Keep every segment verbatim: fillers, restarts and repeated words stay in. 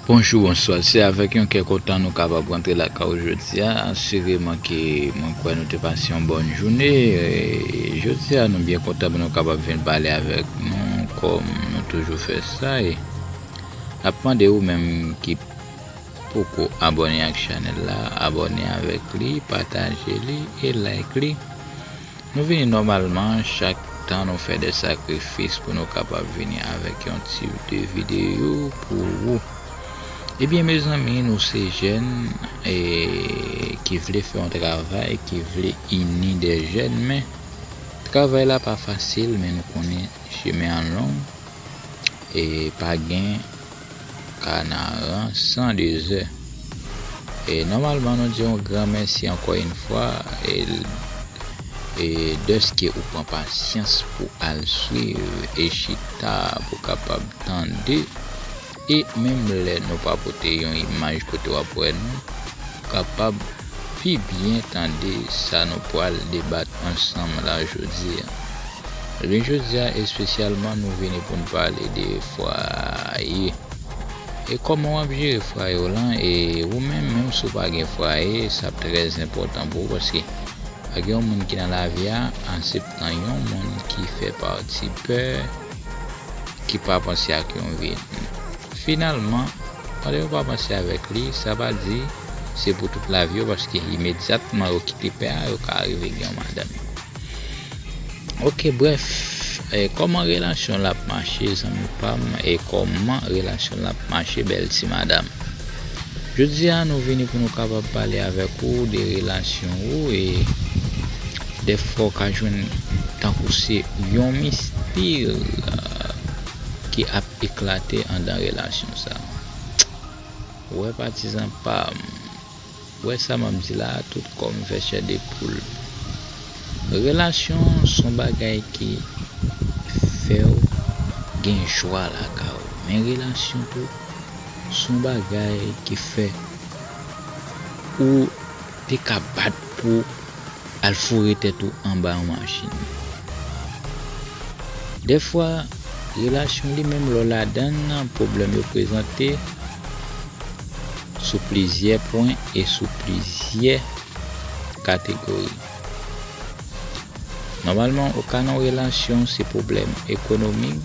Bonjou, bonswa. Se avèk yon kè kontan nou kapab rantre lakay ou jodi a. Asireman ke mwen kwè nou te pase yon bòn jounen. E jodi a, nou byen kontan pou nou kapab vin pale avèk nou, kòm nou toujou fè sa. E n ap mande ou menm ki poko abòne ak chanèl la, abòne avèk li, pataje li e like li. Nou vini nòmalman chak tan nou fè de sakrifis pou nou kapab vini avèk yon ti de videyo pou ou. Ebyen, mezanmi, nou se jèn e ki vle fè yon travay, ki vle ini de jèn, men travay la pa fasil, men nou konnen chemen an long e pa gen kanaran san dezè. E nòmalman, nou di yon gran mèsi ankò yon fwa e, e dèske ou pran pasyans pou al swiv e chita pou kapab tande e menm lè nou pa pote yon imaj kote w ap wè nou, kapab pi byen tande sa nou pral debat ansanm la jodi a. Ebyen, jodi a espesyalman, nou vini pou n pale de fwaye. E kòman w ap jere fwaye w lan? E ou menm, menm si w pa gen fwaye, sa ap trè enpòtan pou ou, paske pa gen yon moun ki nan lavi a, anseptan yon moun ki fè pati pè, ki pa panse ak yon vi. Finalman, pandan yo pa panse avèk li, sa pa di se pou tout lavi yo, paske imedyatman yo kite pè a, yo ka rive gen yon madanm. Oke, brèf, e kòman relasyon l ap mache, zanmi pa m, e kòman relasyon l ap mache, bèl ti madanm? Jodi a, nou vini pou nou kapab pale avèk ou de relasyon ou, e dèfwa w ka jwenn tankou se yon mistè ki ap eklate anndan relasyon sa. Ou wè, patizan pa m, ou wè sa m ap di la, tout kò m fè chè de poul. Relasyon s on bagay ki fè w gen jwa lakay ou. Men relasyon tou, s on bagay ki fè ou te ka bat pou al foure tèt ou anba yon machin. Dèfwa, relasyon li menm, lè w ladan l, pwoblèm yo prezante sou plizyè pwen e sou plizyè kategori. Nòmalman, ou ka nan yon relasyon, se pwoblèm ekonomik,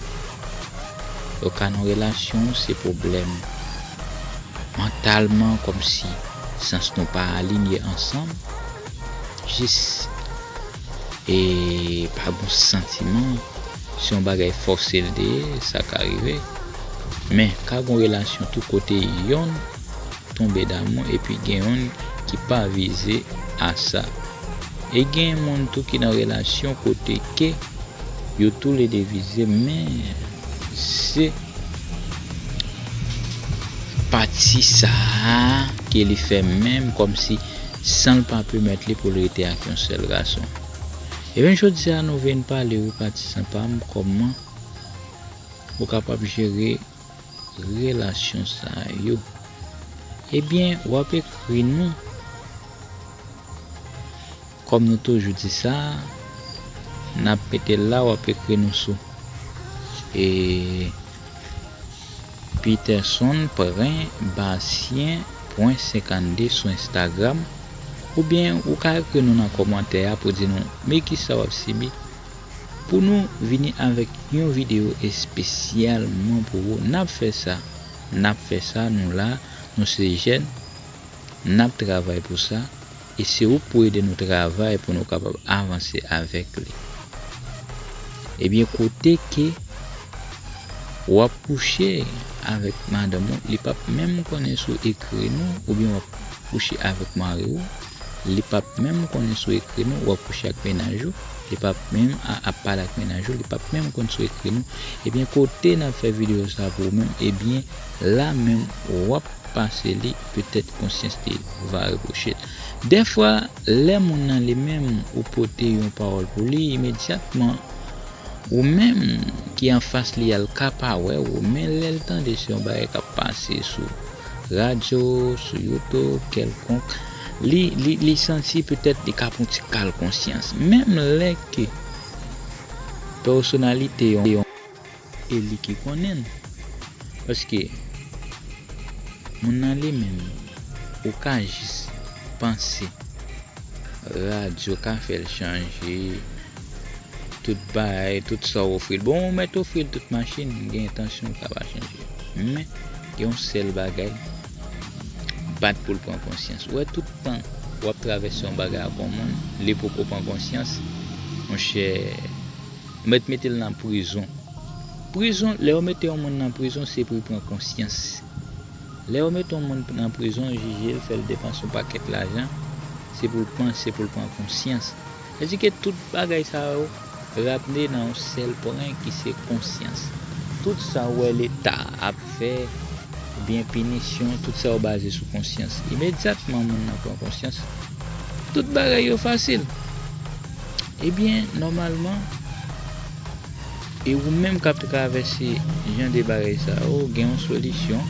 ou ka nan yon relasyon, se pwoblèm mantalman, kòmsi sans nou pa alinye ansanm, jis e pa gen santiman, se yon bagay fòse l te ye, sa ka rive. Men, ka gen relasyon tou kote yonn tonbe damou epi gen yonn ki pa vize a sa. E gen moun tou ki nan relasyon kote ke yo toulede vize, men se pati sa a ke li fè menm kòmsi san l pa pèmèt li pou l rete ak yon sèl gason. Ebyen, jodi a, nou vin pale, wi, patizan pa m, kòman ou kapab jere relasyon sa yo. Ebyen, w ap ekri nou. Kòm nou toujou di sa, n ap mete l la, w ap ekri nou sou e Peterson Pren Basyen pwen senkannde sou Instagram, oubyen ou ka ekri nou nan kòmantè a pou di nou men kisa w ap sibi, pou nou vini avèk yon videyo espesyalman pou ou. N ap fè sa, n ap fè sa, nou la, nou se jèn, n ap travay pou sa, e se ou k pou ede nou travay pou nou kapab avanse avèk li. Ebyen, kote ke w ap kouche avèk madanm ou, li p ap menm konnen si w ekri nou, oubyen w ap kouche avèk mari w, li p ap menm konnen si w ekri nou, w ap kouche ak mennaj ou, li p ap menm a, ap pale ak mennaj ou, li p ap menm konn si w ekri nou. Ebyen, kote n ap fè videyo sa pou ou menm, ebyen, la menm w ap pase li, petèt konsyans li va repwoche l. Dèfwa, lè moun nan li menm, ou pote yon pawòl pou li, imedyatman, ou menm ki anfas li a, l ka pa wè ou, men lè l tande se yon bagay k ap pase sou radyo, sou YouTube, kèlkonk, li, li, li santi petèt li ka pran ti kal konsyans. Menm lè ke pèsonalite yon, yon, e li ki konnen l. Paske moun nan li menm, ou ka jis panse radyo ka fè l chanje tout bagay, tout sa w ofri l. Bon, ou mèt ofri l tout machin, gen entansyon ou ka pa chanje. Men, gen yon sèl bagay, bat pou l pran konsyans. Ou wè, tout tan w ap travèse yon bagay ak yon moun, li poko pran konsyans, monchè, ou mèt mete l nan prizon. Prizon, lè yo mete yon moun nan prizon, se pou l pran konsyans. Lè yo mete yon moun nan prizon, jije l, fè l depanse yon pakèt lajan, se pou l panse, pou l pran konsyans. Sètadi ke tout bagay sa yo raple nan yon sèl pwen ki se konsyans. Tout sa w wè Leta ap fè, oubyen pinisyon, tout sa yo baze sou konsyans. Imedyatman moun nan pran konsyans, tout bagay yo fasil. Ebyen, nòmalman, e ou menm k ap travèse jan de bagay sa yo, gen yon solisyon.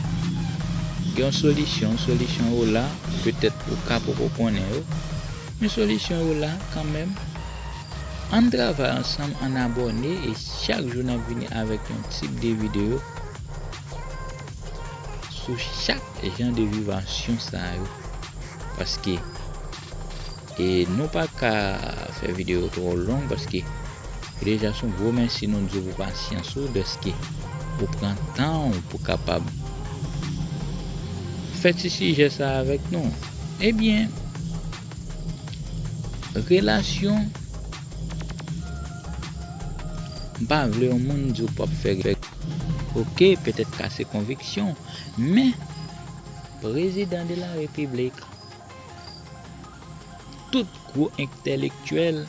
Gen yon solisyon, solisyon yo la, petèt ou ka poko konnen yo. Men solisyon yo la kanmenm. Ann travay ansanm, ann abòne, e chak jou n ap vini avèk yon tip de videyo sou chak jan de vibwasyon sa yo. Paske, e nou pa ka fè videyo twò long, paske deja se yon gwo mèsi nou di w pou pasyans ou, dèske ou pran tan w pou kapab fè ti sijè sa avèk nou. Ebyen, relasyon, m pa vle yon moun di w p ap fè règ. Oke, petèt kase konviksyon, men Prezidan de la Repiblik, tout gwo entèlektyèl,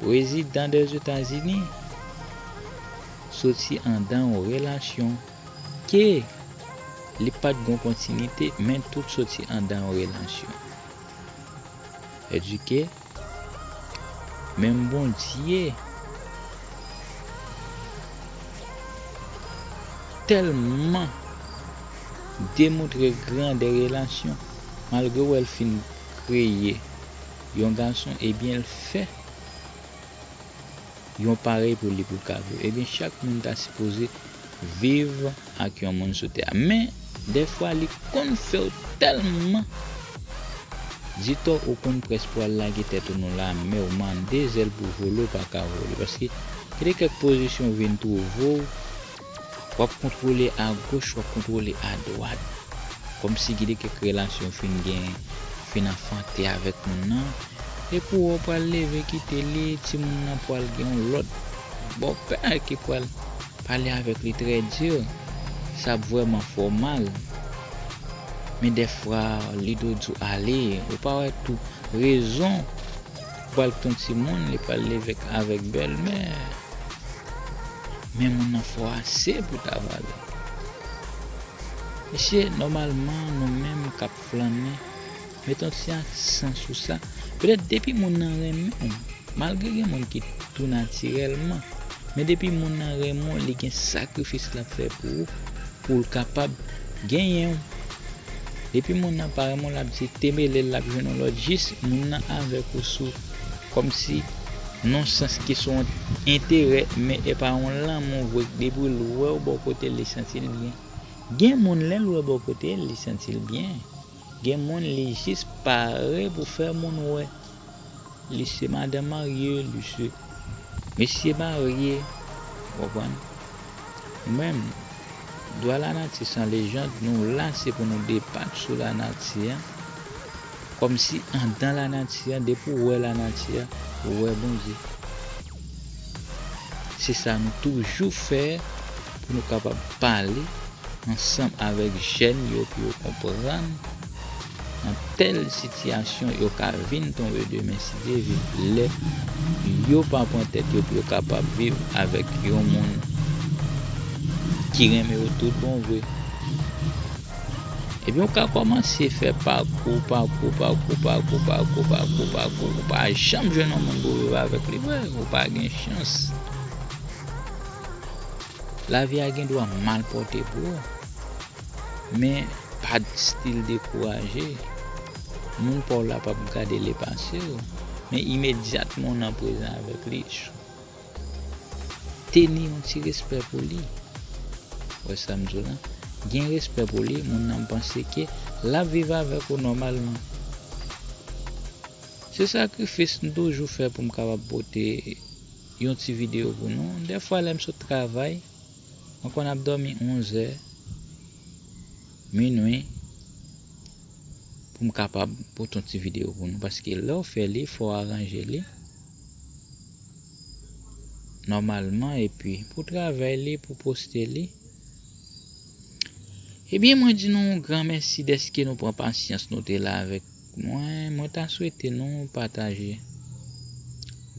prezidan dèzetazini, soti anndan yon relasyon ke li pa t gon kontinite, men tout soti anndan yon relasyon. Sètadi ke menm Bondye tèlman demontre grandè relasyon, malgre w wè l fin kreye yon gason, ebyen, l fè yon parèy pou li pou l ka viv. Ebyen, chak moun ta sipoze viv ak yon moun sou tè a. Men, dèfwa, li konn fè w tèlman di tò, ou konn prèske pral lage tèt ou nan lanmè, ou mande zèl pou vole, ou pa ka vole. Paske, gen de kèk pozisyon ou vin twouve w, w ap kontwole agoch, w ap kontwole adwat. Kòmsi gen de kèk relasyon fin gen, fin anfante avèk moun nan. Epi w pral leve kite li, timoun nan pral gen yon lòt bòpè ki pral pale avèk li trè di. Sa ap vrèman fè w mal. Men dèfwa, li dwe di w ale, ou pa wè tou rezon. Ou pral gen yon timoun, li pral leve avèk bèlmè. Men moun nan fò ase pou ta vale. Mesye, nòmalman, nou menm k ap flannen, met yon ti aksan sou sa. Petèt depi moun nan renmen w, malgre gen moun ki tou natirèlman, men depi moun nan renmen w, li gen sakrifis l ap fè pou ou, pou l kapab genyen w. Depi moun nan pa renmen w, l ap di te mele l, l ap jwenn yon lòt, jis moun nan avèk ou sou, kòmsi nan sans ki se yon enterè, men e pa yon lanmou vre. Depi l wè w bò kote l, li santi l byen. Gen moun, lè l wè bò kote l, li santi l byen. Gen moun, li jis pare pou fè moun wè. Li se madanm marye, li se mesye marye. Ou konprann? Nou menm, dwa lanati se yon lejand, nou la se pou nou debat sou lanati a. Kòmsi anndan lanati a, depi w wè lanati a, ou wè Bondye. Se sa nou toujou fè pou nou kapab pale ansanm avèk jèn yo pou yo konprann nan tèl sitiyasyon yo ka vin tonbe demen si Dye vle, lè yo pa pran tèt yo pou yo kapab viv avèk yon moun ki renmen yo tout bon vre. Ebyen, ou ka kòmanse fè pakou, pakou, pakou, ou pa janm jwenn yon moun pou viv avèk li vre, ou pa gen chans. Lavi a gen dwa mal pòte pou ou, men pa still dekouraje. Moun pa w la p ap gade lepase w, men imedyatman w nan prezan avèk li, teni yon ti respè pou li. Wè sa m di w la, gen respè pou li, moun nan m panse ke l ap viv avèk ou nòmalman. Se sakrifis m toujou fè pou m kapab pote yon ti videyo pou nou. Dèfwa lè m sot travay, mwen konn ap dòmi onzè, minwi, pou m kapab pote yon ti videyo pou nou. Paske lè w fè li, fò w aranje li nòmalman, epi pou travay li, pou poste li. Ebyen, mwen di nou yon gran mèsi dèske nou pran pasyans nou te la avèk mwen. Mwen ta swete nou pataje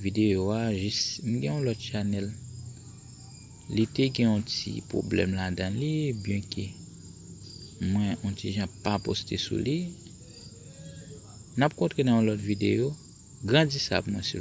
videyo a, jis m gen yon lòt chanèl. Li te gen yon ti pwoblèm ladan li, byenke mwen yon ti jan pa poste sou li. N ap kontre nan yon lòt videyo. Grandi sa pou mwen, silvouplè.